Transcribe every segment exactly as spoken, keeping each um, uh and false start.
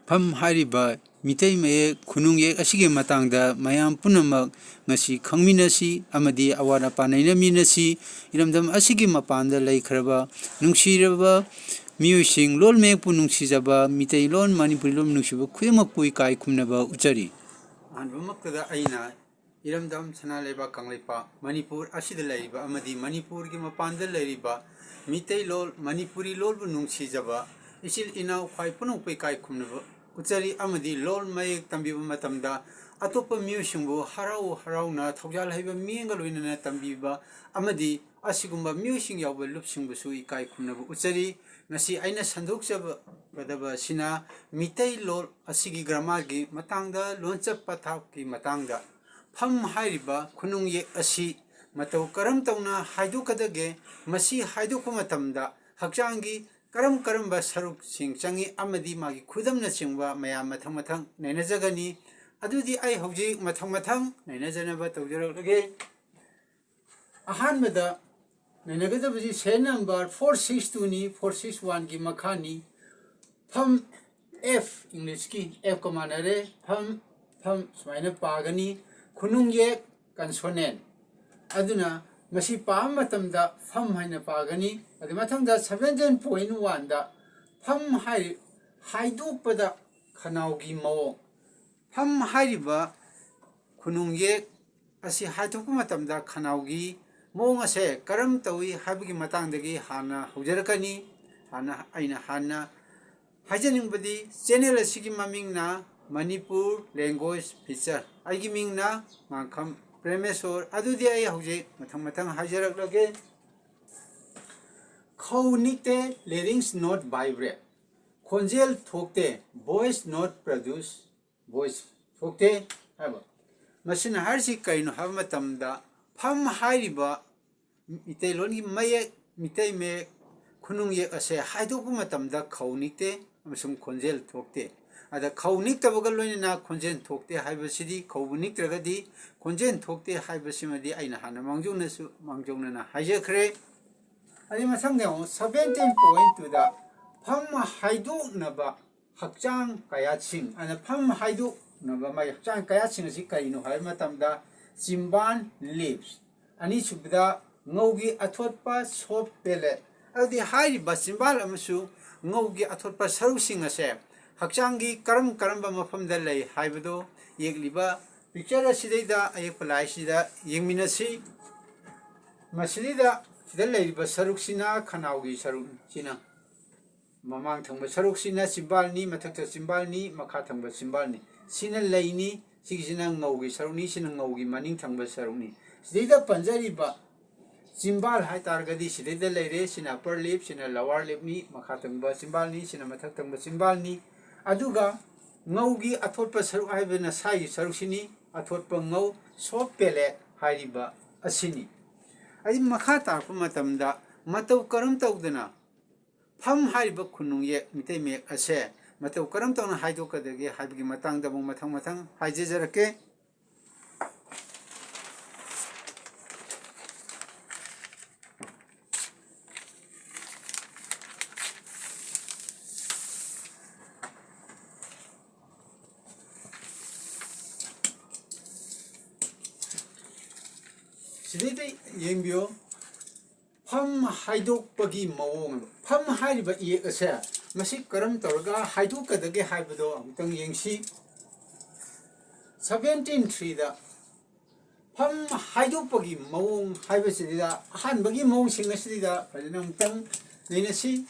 ꯐꯝ ꯍꯥꯏꯔꯤꯕ ꯃꯤꯇꯩ ꯃꯌꯦꯛ ꯈꯨꯅꯨꯡ ꯌꯦꯛ ꯑꯁꯤꯒꯤ ꯃꯇꯥꯡꯗ ꯃꯌꯥꯝ ꯄꯨꯝꯅꯃꯛ ꯉꯁꯤ ꯈꯪꯃꯤꯟꯅꯁꯤ ꯑꯃꯗꯤ ꯑꯋꯥꯠ ꯑꯄꯥ ꯅꯩꯅꯃꯤꯟꯅꯁꯤ꯫ ꯏꯔꯝꯗꯝ ꯑꯁꯤꯒꯤ ꯃꯄꯥꯟꯗ ꯂꯩꯈ꯭ꯔꯕ ꯅꯨꯡꯁꯤꯔꯕ ꯃꯤꯑꯣꯏꯁꯤꯡ, ꯂꯣꯜ ꯃꯌꯦꯛꯄꯨ ꯅꯨꯡꯁꯤꯖꯕ, ꯃꯤꯇꯩꯂꯣꯟ, ꯃꯅꯤꯄꯨꯔꯤ ꯂꯣꯟ ꯅꯨꯡꯁꯤꯕ ꯈꯨꯗꯤꯡꯃꯛꯄꯨ ꯏꯀꯥꯏ ꯈꯨꯝꯅꯕ ꯎꯠꯆꯔꯤ꯫ ꯑꯍꯥꯟꯕꯃꯛꯇꯗ ꯑꯩꯅ ꯏꯔꯝꯗꯝ ꯁꯅꯥ ꯂꯩꯕꯥꯛ ꯀꯪꯂꯩꯄꯥꯛ ꯃꯅꯤꯄꯨꯔ ꯑꯁꯤꯗ ꯂꯩꯔꯤꯕ ꯑꯃꯗꯤ ꯃꯅꯤꯄꯨꯔꯒꯤ ꯃꯄꯥꯟꯗ ꯂꯩꯔꯤꯕ ꯃꯤꯇꯩꯂꯣꯟ, ꯃꯅꯤꯄꯨꯔꯤ ꯂꯣꯟꯕꯨ ꯅꯨꯡꯁꯤꯖꯕ ꯏꯆꯤꯜ ꯏꯅꯥꯎ ꯈ꯭ꯋꯥꯏ ꯄꯨꯝꯅꯃꯛꯄꯨ ꯏꯀꯥꯏ ꯈꯨꯝꯅꯕ ꯎꯠꯆꯔꯤ ꯑꯃꯗꯤ ꯂꯣꯟ ꯃꯌꯦꯛ ꯇꯝꯕꯤꯕ ꯃꯇꯝꯗ ꯑꯇꯣꯞꯄ ꯃꯤꯑꯣꯏꯁꯤꯡꯕꯨ ꯍꯔꯥꯎ ꯍꯔꯥꯎꯅ ꯊꯧꯖꯥꯜ ꯍꯩꯕ ꯃꯤꯠꯌꯦꯡꯒ ꯂꯣꯏꯅꯅ ꯇꯝꯕꯤꯕ ꯑꯃꯗꯤ ꯑꯁꯤꯒꯨꯝꯕ ꯃꯤꯑꯣꯏꯁꯤꯡ ꯌꯥꯎꯕ ꯂꯨꯞꯁꯤꯡꯕꯨꯁꯨ ꯏꯀꯥꯏ ꯈꯨꯝꯅꯕ ꯎꯠꯆꯔꯤ꯫ ꯉꯁꯤ ꯑꯩꯅ ꯁꯟꯗꯣꯛꯆꯒꯗꯕ ꯑꯁꯤꯅ ꯃꯤꯇꯩꯂꯣꯟ ꯑꯁꯤꯒꯤ ꯒ꯭ꯔꯥꯃꯥꯔꯒꯤ ꯃꯇꯥꯡꯗ, ꯂꯣꯟꯆꯠ ꯄꯊꯥꯞꯀꯤ ꯃꯇꯥꯡꯗ꯫ ꯐꯝ ꯍꯥꯏꯔꯤꯕ ꯈꯨꯅꯨꯡ ꯌꯦꯛ ꯑꯁꯤ ꯃꯇꯧ ꯀꯔꯝ ꯇꯧꯅ ꯍꯥꯏꯗꯣꯛꯀꯗꯒꯦ? ꯃꯁꯤ ꯍꯥꯏꯗꯣꯛꯄ ꯃꯇꯝꯗ ꯍꯛꯆꯥꯡꯒꯤ ꯀꯔꯝ ꯀꯔꯝꯕ ꯁꯔꯨꯛꯁꯤꯡ ꯆꯪꯏ ꯑꯃꯗꯤ ꯃꯥꯒꯤ ꯈꯨꯗꯝꯅꯆꯤꯡꯕ ꯃꯌꯥꯝ ꯃꯊꯪ ꯃꯊꯪ ꯅꯩꯅꯖꯒꯅꯤ꯫ ꯑꯗꯨꯗꯤ ꯑꯩ ꯍꯧꯖꯤꯛ ꯃꯊꯪ ꯃꯊꯪ ꯅꯩꯅꯖꯅꯕ ꯇꯧꯖꯔꯛꯂꯒꯦ꯫ ꯑꯍꯥꯟꯕꯗ ꯅꯩꯅꯒꯗꯕꯁꯤ ꯁꯦꯔꯤꯌꯦꯜ ꯅꯝꯕꯔ ꯐꯣꯔ ꯁꯤꯛꯁ ꯇꯨꯅꯤ, ꯐꯣꯔ ꯁꯤꯛꯁ ꯋꯥꯟꯒꯤ ꯃꯈꯥꯅꯤ꯫ ꯐꯝ, ꯑꯦꯐ, ꯏꯪꯂꯤꯁꯀꯤ ꯑꯦꯐꯀ ꯃꯥꯟꯅꯔꯦ꯫ ꯐꯝ, ꯐꯝ ꯁꯨꯃꯥꯏꯅ ꯄꯥꯒꯅꯤ꯫ ꯈꯨꯅꯨꯡ ꯌꯦꯛ, ꯀꯟꯁꯣꯅꯦꯟ꯫ ꯑꯗꯨꯅ ꯃꯁꯤ ꯄꯥꯕ ꯃꯇꯝꯗ ꯐꯝ ꯍꯥꯏꯅ ꯄꯥꯒꯅꯤ꯫ ꯑꯗꯨ ꯃꯊꯪꯗ ꯁꯚꯦꯟꯇꯤꯟ ꯄꯣꯏꯟ ꯋꯥꯟꯗ ꯐꯝ ꯍꯥꯏ-, ꯍꯥꯏꯗꯣꯛꯄꯗ ꯈꯅꯥꯎꯒꯤ ꯃꯑꯣꯡ꯫ ꯐꯝ ꯍꯥꯏꯔꯤꯕ ꯈꯨꯅꯨꯡ ꯌꯦꯛ ꯑꯁꯤ ꯍꯥꯏꯗꯣꯛꯄ ꯃꯇꯝꯗ ꯈꯅꯥꯎꯒꯤ ꯃꯑꯣꯡ ꯑꯁꯦ ꯀꯔꯝ ꯇꯧꯏ ꯍꯥꯏꯕꯒꯤ ꯃꯇꯥꯡꯗꯒꯤ ꯍꯥꯟꯅ ꯍꯧꯖꯔꯛꯀꯅꯤ꯫ ꯍꯥꯟꯅ, ꯑꯩꯅ ꯍꯥꯟꯅ ꯍꯥꯏꯖꯅꯤꯡꯕꯗꯤ, ꯆꯦꯅꯦꯜ ꯑꯁꯤꯒꯤ ꯃꯃꯤꯡꯅ ꯃꯅꯤꯄꯨꯔ ꯂꯦꯡꯒ꯭ꯋꯦꯖ ꯐꯤꯆꯔ꯫ ꯑꯩꯒꯤ ꯃꯤꯡꯅ ꯉꯥꯡꯈꯝ ꯄ꯭ꯔꯦꯃꯦꯁꯣꯔ꯫ ꯑꯗꯨꯗꯤ ꯑꯩ ꯍꯧꯖꯤꯛ ꯃꯊꯪ ꯃꯊꯪ ꯍꯥꯏꯖꯔꯛꯂꯒꯦ꯫ ꯈꯧ ꯅꯤꯛꯇꯦ, larynx not vibrate꯫ ꯈꯣꯟꯖꯦꯜ ꯊꯣꯛꯇꯦ, voice not produce꯫ Voice ꯊꯣꯛꯇꯦ ꯍꯥꯏꯕ꯫ ꯃꯁꯤꯅ ꯍꯥꯏꯔꯤꯁꯤ ꯀꯔꯤꯅꯣ ꯍꯥꯏꯕ ꯃꯇꯝꯗ, ꯐꯝ ꯍꯥꯏꯔꯤꯕ ꯃꯤꯇꯩꯂꯣꯟꯒꯤ ꯃꯌꯦꯛ, ꯃꯤꯇꯩ ꯃꯌꯦꯛ ꯈꯨꯅꯨꯡ ꯌꯦꯛ ꯑꯁꯦ ꯍꯥꯏꯗꯣꯛꯄ ꯃꯇꯝꯗ ꯈꯧ ꯅꯤꯛꯇꯦ ꯑꯃꯁꯨꯡ ꯈꯣꯟꯖꯦꯜ ꯊꯣꯛꯇꯦ꯫ ꯑꯗ ꯈꯧ ꯅꯤꯛꯇꯕꯒ ꯂꯣꯏꯅꯅ ꯈꯣꯟꯖꯦꯜ ꯊꯣꯛꯇꯦ ꯍꯥꯏꯕꯁꯤꯗꯤ, ꯈꯧꯕꯨ ꯅꯤꯛꯇ꯭ꯔꯒꯗꯤ ꯈꯣꯟꯖꯦꯜ ꯊꯣꯛꯇꯦ ꯍꯥꯏꯕꯁꯤꯃꯗꯤ ꯑꯩꯅ ꯍꯥꯟꯅ ꯃꯥꯡꯖꯧꯅꯁꯨ, ꯃꯥꯡꯖꯧꯅꯅ ꯍꯥꯏꯖꯈ꯭ꯔꯦ꯫ ꯑꯗꯩ ꯃꯊꯪꯗ ꯌꯦꯡꯉꯨ, ꯁꯚꯦꯟꯇꯤꯟ ꯄꯣꯏꯟ ꯇꯨꯗ ꯐꯝ ꯍꯥꯏꯗꯣꯛꯅꯕ ꯍꯛꯆꯥꯡ ꯀꯌꯥꯠꯁꯤꯡ ꯑꯅ ꯐꯝ ꯍꯥꯏꯗꯣꯛꯅꯕ ꯃꯥꯒꯤ ꯍꯛꯆꯥꯡ ꯀꯌꯥꯠꯁꯤꯡ ꯑꯁꯤ ꯀꯔꯤꯅꯣ ꯍꯥꯏꯕ ꯃꯇꯝꯗ ꯆꯤꯝꯕꯥꯜ, lips, ꯑꯅꯤꯁꯨꯕꯗ ꯉꯧꯒꯤ ꯑꯊꯣꯠꯄ soft palate꯫ ꯑꯗꯨꯗꯤ ꯍꯥꯏꯔꯤꯕ ꯆꯤꯝꯕꯥꯜ ꯑꯃꯁꯨꯡ ꯉꯧꯒꯤ ꯑꯊꯣꯠꯄ ꯁꯔꯨꯛꯁꯤꯡ ꯑꯁꯦ ꯍꯛꯆꯥꯡꯒꯤ ꯀꯔꯝ ꯀꯔꯝꯕ ꯃꯐꯝꯗ ꯂꯩ ꯍꯥꯏꯕꯗꯨ ꯌꯦꯛꯂꯤꯕ picture ꯑꯁꯤꯗꯩꯗ ꯑꯌꯦꯛꯄ ꯂꯥꯏꯁꯤꯗ ꯌꯦꯡꯃꯤꯟꯅꯁꯤ꯫ ꯃꯁꯤꯗꯩꯗ ꯁꯤꯗ ꯂꯩꯔꯤꯕ ꯁꯔꯨꯛꯁꯤꯅ ꯈꯅꯥꯎꯒꯤ ꯁꯔꯨꯛꯁꯤꯅ ꯃꯃꯥꯡ ꯊꯪꯕ ꯁꯔꯨꯛꯁꯤꯅ ꯆꯤꯝꯕꯥꯜꯅꯤ, ꯃꯊꯛꯇ ꯆꯤꯝꯕꯥꯜꯅꯤ, ꯃꯈꯥ ꯊꯪꯕ ꯆꯤꯝꯕꯥꯜꯅꯤ꯫ ꯁꯤꯅ ꯂꯩꯅꯤ, ꯁꯤꯒꯤꯁꯤꯅ ꯉꯧꯒꯤ ꯁꯔꯨꯛꯅꯤ, ꯁꯤꯅ ꯉꯧꯒꯤ ꯃꯅꯤꯡ ꯊꯪꯕ ꯁꯔꯨꯛꯅꯤ꯫ ꯁꯤꯗꯩꯗ ꯄꯟꯖꯔꯤꯕ ꯆꯤꯝꯕꯥꯜ ꯍꯥꯏꯇꯥꯔꯒꯗꯤ ꯁꯤꯗꯩꯗ ꯂꯩꯔꯦ, ꯁꯤꯅ upper lip, ꯁꯤꯅ lower lipꯅꯤ, ꯃꯈꯥ ꯊꯪꯕ ꯆꯤꯝꯕꯥꯜꯅꯤ, ꯁꯤꯅ ꯃꯊꯛ ꯊꯪꯕ ꯆꯤꯝꯕꯥꯜꯅꯤ꯫ ꯑꯗꯨꯒ ꯉꯧꯒꯤ ꯑꯊꯣꯠꯄ ꯁꯔꯨꯛ ꯍꯥꯏꯕꯅ ꯁꯥꯏꯒꯤ ꯁꯔꯨꯛꯁꯤꯅꯤ, ꯑꯊꯣꯠꯄ ꯉꯧ, soft palate ꯍꯥꯏꯔꯤꯕ ꯑꯁꯤꯅꯤ꯫ ꯑꯩ ꯃꯈꯥ ꯇꯥꯔꯛꯄ ꯃꯇꯝꯗ ꯃꯇꯧ ꯀꯔꯝ ꯇꯧꯗꯅ ꯐꯝ ꯍꯥꯏꯔꯤꯕ ꯈꯨꯅꯨꯡ ꯌꯦꯛ ꯃꯤꯇꯩ ꯃꯌꯦꯛ ꯑꯁꯦ ꯃꯇꯧ ꯀꯔꯝ ꯇꯧꯅ ꯍꯥꯏꯗꯣꯛꯀꯗꯒꯦ ꯍꯥꯏꯕꯒꯤ ꯃꯇꯥꯡꯗ ꯑꯃꯨꯛ ꯃꯊꯪ ꯃꯊꯪ ꯍꯥꯏꯖꯖꯔꯛꯀꯦ꯫ ꯁꯤꯗꯩꯗ ꯌꯦꯡꯕꯤꯌꯨ, ꯐꯝ ꯍꯥꯏꯗꯣꯛꯄꯒꯤ ꯃꯑꯣꯡ꯫ ꯐꯝ ꯍꯥꯏꯔꯤꯕ ꯏꯌꯦꯛ ꯑꯁꯦ ꯃꯁꯤ ꯀꯔꯝ ꯇꯧꯔꯒ ꯍꯥꯏꯗꯣꯛꯀꯗꯒꯦ ꯍꯥꯏꯕꯗꯣ ꯑꯃꯨꯛꯇꯪ ꯌꯦꯡꯁꯤ꯫ Seventeen threeꯗ ꯐꯝ ꯍꯥꯏꯗꯣꯛꯄꯒꯤ ꯃꯑꯣꯡ ꯍꯥꯏꯕꯁꯤꯗ ꯑꯍꯥꯟꯕꯒꯤ ꯃꯑꯣꯡꯁꯤꯡ ꯑꯁꯤꯗ ꯐꯖꯅ ꯑꯃꯨꯛꯇꯪ ꯅꯩꯅꯁꯤ꯫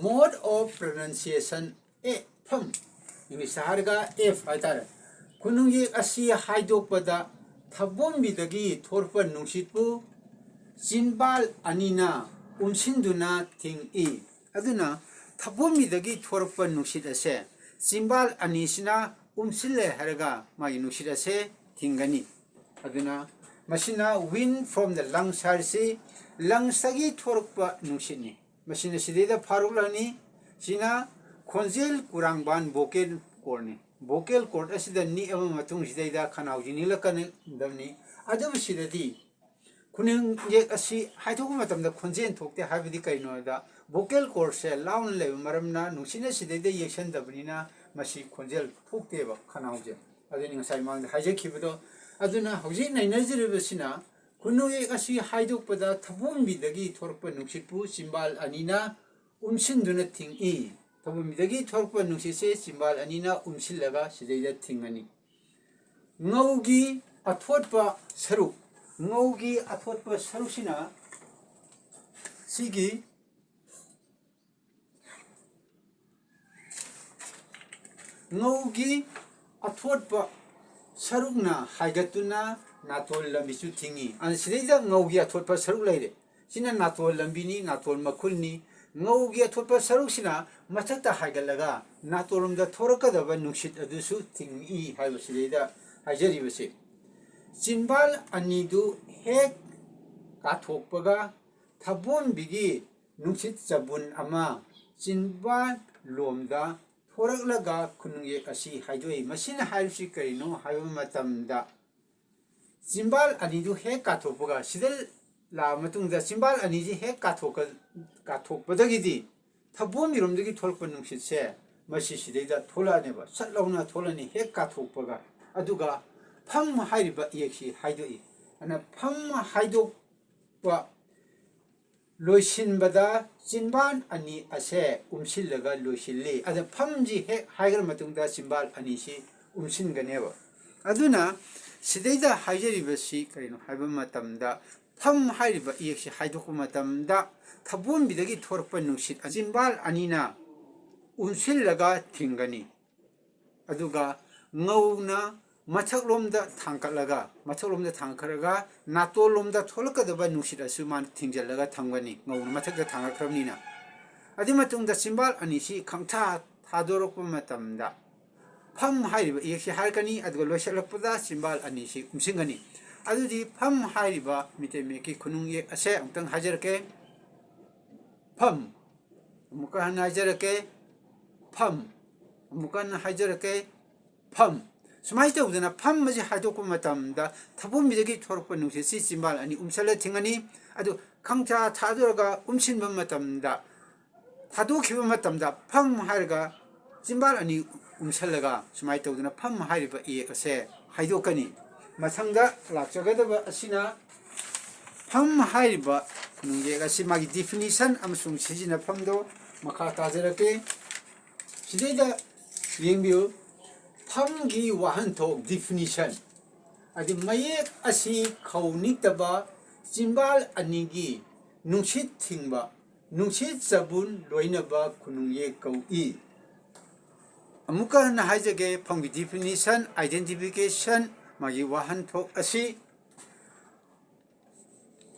Mode of pronunciation, ꯑꯦ, ꯐꯝ, Englishꯇ ꯍꯥꯏꯔꯒ F ꯍꯥꯏꯇꯥꯔꯦ꯫ ꯈꯨꯅꯨꯡ ꯌꯦꯛ ꯑꯁꯤ ꯍꯥꯏꯗꯣꯛꯄꯗ ꯊꯕꯣꯝꯕꯤꯗꯒꯤ ꯊꯣꯔꯛꯄ ꯅꯨꯡꯁꯤꯠꯄꯨ ꯆꯤꯟꯕꯥꯜ ꯑꯅꯤꯅ ꯎꯝꯁꯤꯟꯗꯨꯅ ꯊꯤꯡꯏ꯫ ꯑꯗꯨꯅ ꯊꯕꯣꯝꯕꯤꯗꯒꯤ ꯊꯣꯔꯛꯄ ꯅꯨꯡꯁꯤꯠ ꯑꯁꯦ ꯆꯤꯟꯕꯥꯜ ꯑꯅꯤꯁꯤꯅ ꯎꯝꯁꯤꯜꯂꯦ ꯍꯥꯏꯔꯒ ꯃꯥꯒꯤ ꯅꯨꯡꯁꯤꯠ ꯑꯁꯦ ꯊꯤꯡꯒꯅꯤ꯫ ꯑꯗꯨꯅ ꯃꯁꯤꯅ wind from the lungs ꯍꯥꯏꯔꯤꯁꯤ lungsꯇꯒꯤ ꯊꯣꯔꯛꯄ ꯅꯨꯡꯁꯤꯠꯅꯤ꯫ ꯃꯁꯤꯅ ꯁꯤꯗꯩꯗ ꯐꯥꯔꯛꯂꯅꯤ꯫ ꯁꯤꯅ ꯈꯣꯟꯖꯦꯜ ꯀꯨꯔꯥꯡꯕꯥꯟ, vocal cordꯅꯤ꯫ Vocal cord ꯑꯁꯤꯗ ꯅꯤꯛꯑꯕ ꯃꯇꯨꯡꯁꯤꯗꯩꯗ ꯈꯅꯥꯎꯁꯤ ꯅꯤꯛꯂꯛꯀꯗꯕꯅꯤ꯫ ꯑꯗꯨꯕꯨ ꯁꯤꯗꯗꯤ ꯈꯨꯅꯨꯡ ꯌꯦꯛ ꯑꯁꯤ ꯍꯥꯏꯗꯣꯛꯄ ꯃꯇꯝꯗ ꯈꯣꯟꯖꯦꯜ ꯊꯣꯛꯇꯦ ꯍꯥꯏꯕꯗꯤ ꯀꯔꯤꯅꯣ ꯍꯥꯏꯕꯗ vocal cordꯁꯦ ꯂꯥꯎꯅ ꯂꯩꯕ ꯃꯔꯝꯅ ꯅꯨꯡꯁꯤꯠꯅ ꯁꯤꯗꯩꯗ ꯌꯩꯁꯟꯗꯕꯅꯤꯅ ꯃꯁꯤ ꯈꯣꯟꯖꯦꯜ ꯊꯣꯛꯇꯦꯕ, ꯈꯅꯥꯎꯁꯦ꯫ ꯑꯗꯨꯅꯤ ꯉꯁꯥꯏ ꯃꯃꯥꯡꯗ ꯍꯥꯏꯖꯈꯤꯕꯗꯣ꯫ ꯑꯗꯨꯅ ꯍꯧꯖꯤꯛ ꯅꯩꯅꯖꯔꯤꯕꯁꯤꯅ ꯈꯨꯅꯨꯡꯌꯦꯛ ꯑꯁꯤ ꯍꯥꯏꯗꯣꯛꯄꯗ ꯊꯕꯣꯝꯕꯤꯗꯒꯤ ꯊꯣꯔꯛꯄ ꯅꯨꯡꯁꯤꯠꯄꯨ ꯆꯤꯝꯕꯥꯜ ꯑꯅꯤꯅ ꯎꯝꯁꯤꯟꯗꯨꯅ ꯊꯤꯡꯏ꯫ ꯊꯕꯣꯝꯕꯤꯗꯒꯤ ꯊꯣꯔꯛꯄ ꯅꯨꯡꯁꯤꯠꯁꯦ ꯆꯤꯝꯕꯥꯜ ꯑꯅꯤꯅ ꯎꯝꯁꯤꯜꯂꯒ ꯁꯤꯗꯩꯗ ꯊꯤꯡꯒꯅꯤ꯫ ꯉꯧꯒꯤ ꯑꯊꯣꯠꯄ ꯁꯔꯨꯛ, ꯉꯧꯒꯤ ꯑꯊꯣꯠꯄ ꯁꯔꯨꯛꯁꯤꯅ ꯁꯤꯒꯤ ꯉꯧꯒꯤ ꯑꯊꯣꯠꯄ ꯁꯔꯨꯛꯅ ꯍꯥꯏꯒꯠꯇꯨꯅ ꯅꯥꯇꯣꯟ ꯂꯝꯕꯤꯁꯨ ꯊꯤꯡꯏ꯫ ꯑꯗꯨꯅ ꯁꯤꯗꯩꯗ ꯉꯧꯒꯤ ꯑꯊꯣꯠꯄ ꯁꯔꯨꯛ ꯂꯩꯔꯦ꯫ ꯁꯤꯅ ꯅꯥꯇꯣꯟ ꯂꯝꯕꯤꯅꯤ, ꯅꯥꯇꯣꯟ ꯃꯈꯨꯜꯅꯤ꯫ ꯉꯧꯒꯤ ꯑꯊꯣꯠꯄ ꯁꯔꯨꯛꯁꯤꯅ ꯃꯊꯛꯇ ꯍꯥꯏꯒꯠꯂꯒ ꯅꯥꯇꯣꯟꯂꯣꯝꯗ ꯊꯣꯔꯛꯀꯗꯕ ꯅꯨꯡꯁꯤꯠ ꯑꯗꯨꯁꯨ ꯊꯤꯡꯏ ꯍꯥꯏꯕꯁꯤꯗꯩꯗ ꯍꯥꯏꯖꯔꯤꯕꯁꯤ꯫ ꯆꯤꯟꯕꯥꯜ ꯑꯅꯤꯗꯨ ꯍꯦꯛ ꯀꯥꯊꯣꯛꯄꯒ ꯊꯕꯣꯟꯕꯤꯒꯤ ꯅꯨꯡꯁꯤꯠ ꯆꯕꯨꯟ ꯑꯃ ꯆꯤꯟꯕꯥꯜ ꯂꯣꯝꯗ ꯊꯣꯔꯛꯂꯒ ꯈꯨꯅꯨꯡꯌꯦꯛ ꯑꯁꯤ ꯍꯥꯏꯗꯣꯛꯏ꯫ ꯃꯁꯤꯅ ꯍꯥꯏꯔꯤꯕꯁꯤ ꯀꯔꯤꯅꯣ ꯍꯥꯏꯕ ꯃꯇꯝꯗ, ꯆꯤꯟꯕꯥꯜ ꯑꯅꯤꯗꯨ ꯍꯦꯛ ꯀꯥꯊꯣꯛꯄꯒ, ꯁꯤꯗ ꯂꯥꯛꯑ ꯃꯇꯨꯡꯗ ꯆꯤꯟꯕꯥꯜ ꯑꯅꯤꯁꯤ ꯍꯦꯛ ꯀꯥꯊꯣꯛꯀ-, ꯀꯥꯊꯣꯛꯄꯗꯒꯤꯗꯤ ꯊꯕꯣꯝꯕꯤꯔꯣꯝꯗꯒꯤ ꯊꯣꯛꯂꯛꯄ ꯅꯨꯡꯁꯤꯠꯁꯦ ꯃꯁꯤ ꯁꯤꯗꯩꯗ ꯊꯣꯛꯂꯛꯑꯅꯦꯕ, ꯁꯠ ꯂꯥꯎꯅ ꯊꯣꯛꯂꯛꯑꯅꯤ ꯍꯦꯛ ꯀꯥꯊꯣꯛꯄꯒ꯫ ꯑꯗꯨꯒ ꯐꯝ ꯍꯥꯏꯔꯤꯕ ꯏꯌꯦꯛꯁꯤ ꯍꯥꯏꯗꯣꯛꯏ꯫ ꯑꯗꯨꯅ ꯐꯝ ꯍꯥꯏꯗꯣꯛꯄ ꯂꯣꯏꯁꯤꯟꯕꯗ ꯆꯤꯟꯕꯥꯜ ꯑꯅꯤ ꯑꯁꯦ ꯎꯝꯁꯤꯜꯂꯒ ꯂꯣꯏꯁꯤꯜꯂꯤ꯫ ꯑꯗ ꯐꯝꯁꯤ ꯍꯦꯛ ꯍꯥꯏꯈ꯭ꯔ ꯃꯇꯨꯡꯗ ꯆꯤꯟꯕꯥꯜ ꯑꯅꯤꯁꯤ ꯎꯝꯁꯤꯟꯒꯅꯦꯕ꯫ ꯑꯗꯨꯅ ꯁꯤꯗꯩꯗ ꯍꯥꯏꯖꯔꯤꯕꯁꯤ ꯀꯔꯤꯅꯣ ꯍꯥꯏꯕ ꯃꯇꯝꯗ, ꯐꯝ ꯍꯥꯏꯔꯤꯕ ꯏꯌꯦꯛꯁꯤ ꯍꯥꯏꯗꯣꯛꯄ ꯃꯇꯝꯗ ꯊꯕꯣꯟꯕꯤꯗꯒꯤ ꯊꯣꯔꯛꯄ ꯅꯨꯡꯁꯤꯠ ꯆꯤꯟꯕꯥꯜ ꯑꯅꯤꯅ ꯎꯝꯁꯤꯜꯂꯒ ꯊꯤꯡꯒꯅꯤ꯫ ꯑꯗꯨꯒ ꯉꯧꯅ ꯃꯊꯛꯂꯣꯝꯗ ꯊꯥꯡꯒꯠꯂꯒ, ꯃꯊꯛꯂꯣꯝꯗ ꯊꯥꯡꯒꯠꯈ꯭ꯔꯒ ꯅꯥꯇꯣꯟꯂꯣꯝꯗ ꯊꯣꯛꯂꯛꯀꯗꯕ ꯅꯨꯡꯁꯤꯠ ꯑꯁꯨ ꯃꯥꯅ ꯊꯤꯡꯖꯤꯜꯂꯒ ꯊꯝꯒꯅꯤ, ꯉꯧꯅ ꯃꯊꯛꯇ ꯊꯥꯡꯒꯠꯈ꯭ꯔꯕꯅꯤꯅ꯫ ꯑꯗꯨꯒꯤ ꯃꯇꯨꯡꯗ ꯆꯤꯟꯕꯥꯜ ꯑꯅꯤꯁꯤ ꯈꯪꯊꯥ ꯊꯥꯗꯣꯔꯛꯄ ꯃꯇꯝꯗ ꯐꯝ ꯍꯥꯏꯔꯤꯕ ꯏꯌꯦꯛꯁꯤ ꯍꯥꯏꯔꯛꯀꯅꯤ, ꯑꯗꯨꯒ ꯂꯣꯏꯁꯤꯜꯂꯛꯄꯗ ꯆꯤꯟꯕꯥꯜ ꯑꯅꯤꯁꯤ ꯎꯝꯁꯤꯟꯒꯅꯤ꯫ ꯑꯗꯨꯗꯤ ꯐꯝ ꯍꯥꯏꯔꯤꯕ ꯃꯤꯇꯩ ꯃꯌꯦꯛꯀꯤ ꯈꯨꯅꯨꯡ ꯏꯌꯦꯛ ꯑꯁꯦ ꯑꯃꯨꯛꯇꯪ ꯍꯥꯏꯖꯔꯛꯀꯦ꯫ ꯐꯝ꯫ ꯑꯃꯨꯛꯀ ꯍꯟꯅ ꯍꯥꯏꯖꯔꯛꯀꯦ꯫ ꯐꯝ꯫ ꯑꯃꯨꯛꯀ ꯍꯟꯅ ꯍꯥꯏꯖꯔꯛꯀꯦ꯫ ꯐꯝ꯫ ꯁꯨꯃꯥꯏꯅ ꯇꯧꯗꯅ ꯐꯝ ꯑꯁꯤ ꯍꯥꯏꯗꯣꯛꯄ ꯃꯇꯝꯗ ꯊꯕꯣꯝꯕꯤꯗꯒꯤ ꯊꯣꯔꯛꯄ ꯅꯨꯡꯁꯤꯠꯁꯤ ꯆꯤꯟꯕꯥꯜ ꯑꯅꯤ ꯎꯝꯁꯜꯂ ꯊꯤꯡꯒꯅꯤ꯫ ꯑꯗꯨ ꯈꯪꯊꯥ ꯊꯥꯗꯣꯔꯒ ꯎꯝꯁꯤꯟꯕ ꯃꯇꯝꯗ ꯊꯥꯗꯣꯛꯈꯤꯕ ꯃꯇꯝꯗ ꯐꯝ ꯍꯥꯏꯔꯒ ꯆꯤꯝꯕꯥꯜ ꯑꯅꯤ ꯎꯝꯁꯜꯂꯒ ꯁꯨꯃꯥꯏꯅ ꯇꯧꯗꯅ ꯐꯝ ꯍꯥꯏꯔꯤꯕ ꯏꯌꯦꯛ ꯑꯁꯦ ꯍꯥꯏꯗꯣꯛꯀꯅꯤ꯫ ꯃꯊꯪꯗ ꯂꯥꯛꯆꯒꯗꯕ ꯑꯁꯤꯅ ꯐꯝ ꯍꯥꯏꯔꯤꯕ ꯈꯨꯅꯨꯡ ꯏꯌꯦꯛ ꯑꯁꯤ ꯃꯥꯒꯤ definition ꯑꯃꯁꯨꯡ ꯁꯤꯖꯤꯟꯅꯐꯝꯗꯣ ꯃꯈꯥ ꯇꯥꯖꯔꯛꯀꯦ꯫ ꯁꯤꯗꯩꯗ ꯌꯦꯡꯕꯤꯌꯨ, ꯐꯝꯒꯤ ꯋꯥꯍꯟꯊꯣꯛ definition꯫ ꯍꯥꯏꯗꯤ ꯃꯌꯦꯛ ꯑꯁꯤ ꯈꯧ ꯅꯤꯛꯇꯕ ꯆꯤꯝꯕꯥꯜ ꯑꯅꯤꯒꯤ ꯅꯨꯡꯁꯤꯠ ꯊꯤꯡꯕ, ꯅꯨꯡꯁꯤꯠ ꯆꯕꯨꯟ ꯂꯣꯏꯅꯕ ꯈꯨꯅꯨꯡ ꯏꯌꯦꯛ ꯀꯧꯏ꯫ ꯑꯃꯨꯛꯀ ꯍꯟꯅ ꯍꯥꯏꯖꯒꯦ, ꯐꯝꯒꯤ definition, identification, ꯃꯥꯒꯤ ꯋꯥꯍꯟꯊꯣꯛ ꯑꯁꯤ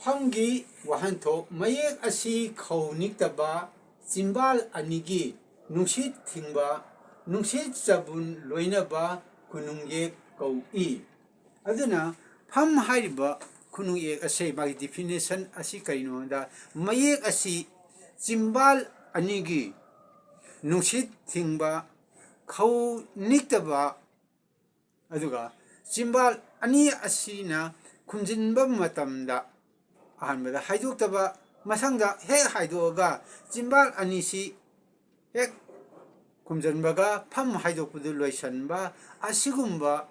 ꯐꯝꯒꯤ ꯋꯥꯍꯟꯊꯣꯛ, ꯃꯌꯦꯛ ꯑꯁꯤ ꯈꯧ ꯅꯤꯛꯇꯕ ꯆꯤꯝꯕꯥꯜ ꯑꯅꯤꯒꯤ ꯅꯨꯡꯁꯤꯠ ꯊꯤꯡꯕ, ꯅꯨꯡꯁꯤꯠ ꯆꯕꯨꯟ ꯂꯣꯏꯅꯕ ꯈꯨꯅꯨꯡ ꯏꯌꯦꯛ ꯀꯧꯏ꯫ ꯑꯗꯨꯅ ꯐꯝ ꯍꯥꯏꯔꯤꯕ ꯈꯨꯅꯨꯡ ꯏꯌꯦꯛ ꯑꯁꯦ ꯃꯥꯒꯤ definition ꯑꯁꯤ ꯀꯔꯤꯅꯣ ꯍꯥꯏꯕꯗ, ꯃꯌꯦꯛ ꯑꯁꯤ ꯆꯤꯝꯕꯥꯜ ꯑꯅꯤꯒꯤ ꯅꯨꯡꯁꯤꯠ ꯊꯤꯡꯕ, ꯈꯧ ꯅꯤꯛꯇꯕ, ꯑꯗꯨꯒ ꯆꯤꯝꯕꯥꯜ ꯑꯅꯤ ꯑꯁꯤꯅ ꯈꯨꯝꯖꯤꯟꯕ ꯃꯇꯝꯗ ꯑꯍꯥꯟꯕꯗ ꯍꯥꯏꯗꯣꯛꯇꯕ, ꯃꯊꯪꯗ ꯍꯦꯛ ꯍꯥꯏꯗꯣꯛꯑꯒ ꯆꯤꯝꯕꯥꯜ ꯑꯅꯤꯁꯤ ꯍꯦꯛ ꯈꯨꯝꯖꯤꯟꯕꯒ ꯐꯝ ꯍꯥꯏꯗꯣꯛꯄꯗꯨ ꯂꯣꯏꯁꯤꯟꯕ ꯑꯁꯤꯒꯨꯝꯕ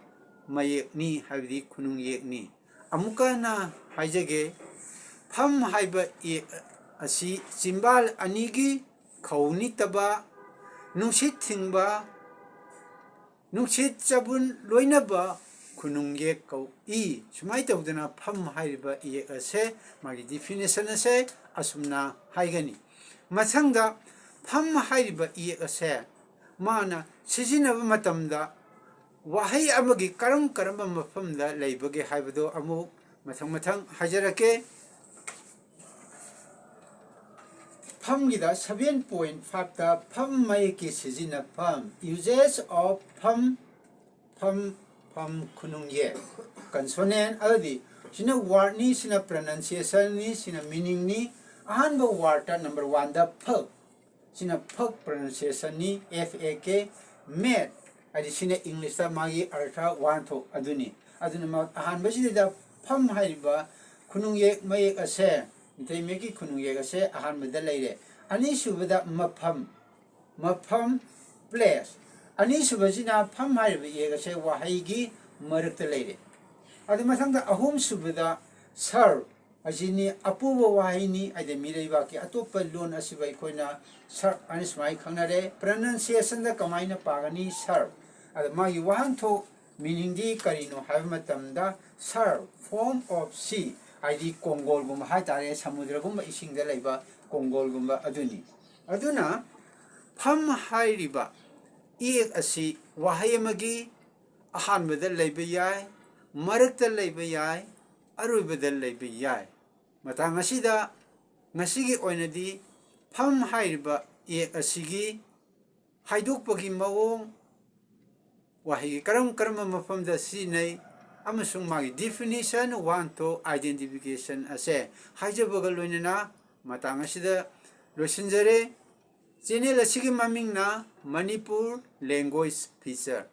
ꯃꯌꯦꯛꯅꯤ, ꯍꯥꯏꯕꯗꯤ ꯈꯨꯅꯨꯡ ꯏꯌꯦꯛꯅꯤ꯫ ꯑꯃꯨꯛꯀ ꯍꯟꯅ ꯍꯥꯏꯖꯒꯦ, ꯐꯝ ꯍꯥꯏꯕ ꯏꯌꯦꯛ ꯑꯁꯤ ꯆꯤꯝꯕꯥꯜ ꯑꯅꯤꯒꯤ ꯈꯧ ꯅꯤꯛꯇꯕ, ꯅꯨꯡꯁꯤꯠ ꯊꯤꯡꯕ, ꯅꯨꯡꯁꯤꯠ ꯆꯕꯨꯟ ꯂꯣꯏꯅꯕ ꯈꯨꯅꯨꯡ ꯏꯌꯦꯛ ꯀꯧꯏ꯫ ꯁꯨꯃꯥꯏꯅ ꯇꯧꯗꯅ ꯐꯝ ꯍꯥꯏꯔꯤꯕ ꯏꯌꯦꯛ ꯑꯁꯦ, ꯃꯥꯒꯤ definition ꯑꯁꯦ ꯑꯁꯨꯝꯅ ꯍꯥꯏꯒꯅꯤ꯫ ꯃꯊꯪꯗ ꯐꯝ ꯍꯥꯏꯔꯤꯕ ꯏꯌꯦꯛ ꯑꯁꯦ ꯃꯥꯅ ꯁꯤꯖꯤꯟꯅꯕ ꯃꯇꯝꯗ ꯋꯥꯍꯩ ꯑꯃꯒꯤ ꯀꯔꯝ ꯀꯔꯝꯕ ꯃꯐꯝꯗ ꯂꯩꯕꯒꯦ ꯍꯥꯏꯕꯗꯣ ꯑꯃꯨꯛ ꯃꯊꯪ ꯃꯊꯪ ꯍꯥꯏꯖꯔꯛꯀꯦ꯫ ꯐꯝꯒꯤꯗ seven point five ꯇ ꯐꯝ ꯃꯌꯦꯛꯀꯤ ꯁꯤꯖꯤꯟꯅꯐꯝ, uses of ꯐꯝ, ꯐꯝ, ꯐꯝ ꯈꯨꯅꯨꯡ ꯏꯌꯦꯛ꯫ Consonant ꯑꯗꯨꯗꯤ ꯁꯤꯅ word ꯅꯤ, ꯁꯤꯅ pronunciation ꯅꯤ, ꯁꯤꯅ meaning ꯅꯤ꯫ ꯑꯍꯥꯟꯕ word ꯇ number one ꯗ ꯐꯛ, ꯁꯤꯅ ꯐꯛ pronunciation ꯅꯤ, F A K, mat, ꯍꯥꯏꯗꯤ ꯁꯤꯅ English ꯇ ꯃꯥꯒꯤ ꯑꯔꯊ ꯋꯥꯍꯟꯊꯣꯛ ꯑꯗꯨꯅꯤ꯫ ꯑꯗꯨꯅ ꯃ-, ꯑꯍꯥꯟꯕꯁꯤꯗꯩꯗ ꯐꯝ ꯍꯥꯏꯔꯤꯕ ꯈꯨꯅꯨꯡ ꯏꯌꯦꯛ ꯃꯌꯦꯛ ꯑꯁꯦ, ꯃꯤꯇꯩ ꯃꯌꯦꯛꯀꯤ ꯈꯨꯅꯨꯡ ꯏꯌꯦꯛ ꯑꯁꯦ ꯑꯍꯥꯟꯕꯗ ꯂꯩꯔꯦ꯫ ꯑꯅꯤꯁꯨꯕꯗ ꯃꯐꯝ, ꯃꯐꯝ, place꯫ ꯑꯅꯤꯁꯨꯕꯁꯤꯅ ꯐꯝ ꯍꯥꯏꯔꯤꯕ ꯏꯌꯦꯛ ꯑꯁꯦ ꯋꯥꯍꯩꯒꯤ ꯃꯔꯛꯇ ꯂꯩꯔꯦ꯫ ꯑꯗꯨ ꯃꯊꯪꯗ ꯑꯍꯨꯝꯁꯨꯕꯗ serve ꯑꯁꯤꯅꯤ, ꯑꯄꯨꯕ ꯋꯥꯍꯩꯅꯤ, ꯍꯥꯏꯗꯤ ꯃꯤꯔꯩꯕꯥꯛꯀꯤ ꯑꯇꯣꯞꯄ ꯂꯣꯟ ꯑꯁꯤꯕꯨ ꯑꯩꯈꯣꯏꯅ serve ꯍꯥꯏꯅ ꯁꯨꯃꯥꯏꯅ ꯈꯪꯅꯔꯦ꯫ Pronunciationꯗ ꯀꯃꯥꯏꯅ ꯄꯥꯒꯅꯤ? Serve꯫ ꯑꯗ ꯃꯥꯒꯤ ꯋꯥꯍꯟꯊꯣꯛ meaningꯗꯤ ꯀꯔꯤꯅꯣ ꯍꯥꯏꯕ ꯃꯇꯝꯗ serve, form of sea, ꯍꯥꯏꯗꯤ ꯀꯣꯡꯒꯣꯜꯒꯨꯝꯕ ꯍꯥꯏꯇꯥꯔꯦ, ꯁꯃꯨꯗ꯭ꯔꯒꯨꯝꯕ ꯏꯁꯤꯡꯗ ꯂꯩꯕ ꯀꯣꯡꯒꯣꯜꯒꯨꯝꯕ ꯑꯗꯨꯅꯤ꯫ ꯑꯗꯨꯅ ꯐꯝ ꯍꯥꯏꯔꯤꯕ ꯏꯌꯦꯛ ꯑꯁꯤ ꯋꯥꯍꯩ ꯑꯃꯒꯤ ꯑꯍꯥꯟꯕꯗ ꯂꯩꯕ ꯌꯥꯏ, ꯃꯔꯛꯇ ꯂꯩꯕ ꯌꯥꯏ, ꯑꯔꯣꯏꯕꯗ ꯂꯩꯕ ꯌꯥꯏ꯫ ꯃꯇꯥꯡ ꯑꯁꯤꯗ ꯉꯁꯤꯒꯤ ꯑꯣꯏꯅꯗꯤ ꯐꯝ ꯍꯥꯏꯔꯤꯕ ꯏꯌꯦꯛ ꯑꯁꯤꯒꯤ ꯍꯥꯏꯗꯣꯛꯄꯒꯤ ꯃꯑꯣꯡ, ꯋꯥꯍꯩꯒꯤ ꯀꯔꯝ ꯀꯔꯝꯕ ꯃꯐꯝꯗ ꯁꯤꯖꯤꯟꯅꯩ ꯑꯃꯁꯨꯡ ꯃꯥꯒꯤ definition, ꯋꯥꯍꯟꯊꯣꯛ, identification ꯑꯁꯦ ꯍꯥꯏꯖꯕꯒ ꯂꯣꯏꯅꯅ ꯃꯇꯥꯡ ꯑꯁꯤꯗ ꯂꯣꯏꯁꯤꯟꯖꯔꯦ꯫ Channel ꯑꯁꯤꯒꯤ ꯃꯃꯤꯡꯅ ꯃꯅꯤꯄꯨꯔ Language Feature꯫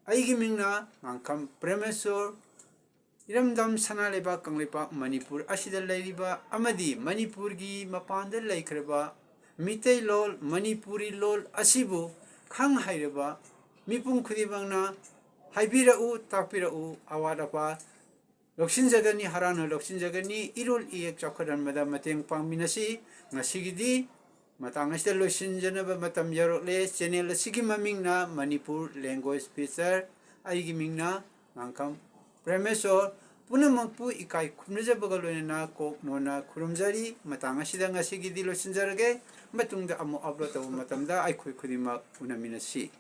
ꯑꯩꯒꯤ ꯃꯤꯡꯅ ꯉꯥꯡꯈꯝ ꯄ꯭ꯔꯦꯃꯦꯁꯣꯔ꯫ ꯏꯔꯝꯗꯝ ꯁꯅꯥ ꯂꯩꯕꯥꯛ ꯀꯪꯂꯩꯄꯥꯛ ꯃꯅꯤꯄꯨꯔ ꯑꯁꯤꯗ ꯂꯩꯔꯤꯕ ꯑꯃꯗꯤ ꯃꯅꯤꯄꯨꯔꯒꯤ ꯃꯄꯥꯟꯗ ꯂꯩꯈ꯭ꯔꯕ ꯃꯤꯇꯩꯂꯣꯟ, ꯃꯅꯤꯄꯨꯔꯤ ꯂꯣꯟ ꯑꯁꯤꯕꯨ ꯈꯪ ꯍꯩꯔꯕ ꯃꯤꯄꯨꯝ ꯈꯨꯗꯤꯡꯃꯛꯅ ꯍꯥꯏꯕꯤꯔꯛꯎ, ꯇꯥꯛꯄꯤꯔꯛꯎ, ꯑꯋꯥꯠ ꯑꯄꯥ ꯂꯧꯁꯤꯟꯖꯒꯅꯤ, ꯍꯔꯥꯎꯅ ꯂꯧꯁꯤꯟꯖꯒꯅꯤ꯫ ꯏꯔꯣꯜ ꯏꯌꯦꯛ ꯆꯥꯎꯈꯠꯍꯟꯕꯗ ꯃꯇꯦꯡ ꯄꯥꯡꯃꯤꯟꯅꯁꯤ꯫ ꯉꯁꯤꯒꯤꯗꯤ ꯃꯇꯥꯡ ꯑꯁꯤꯗ ꯂꯣꯏꯁꯤꯟꯖꯅꯕ ꯃꯇꯝ ꯌꯧꯔꯛꯂꯦ꯫ Channel ꯑꯁꯤꯒꯤ ꯃꯃꯤꯡꯅ ꯃꯅꯤꯄꯨꯔ Language Feature꯫ ꯑꯩꯒꯤ ꯃꯤꯡꯅ ꯉꯥꯡꯈꯝ ꯄ꯭ꯔꯦꯃꯦꯁꯣꯔ꯫ ꯄꯨꯝꯅꯃꯛꯄꯨ ꯏꯀꯥꯏ ꯈꯨꯝꯅꯖꯕꯒ ꯂꯣꯏꯅꯅ ꯀꯣꯛ ꯅꯣꯟꯅ ꯈꯨꯔꯨꯝꯖꯔꯤ꯫ ꯃꯇꯥꯡ ꯑꯁꯤꯗ ꯉꯁꯤꯒꯤꯗꯤ ꯂꯣꯏꯁꯤꯟꯖꯔꯒꯦ꯫ ꯃꯇꯨꯡꯗ ꯑꯃꯨꯛ upload ꯇꯧꯕ ꯃꯇꯝꯗ ꯑꯩꯈꯣꯏ ꯈꯨꯗꯤꯡꯃꯛ ꯎꯅꯃꯤꯟꯅꯁꯤ꯫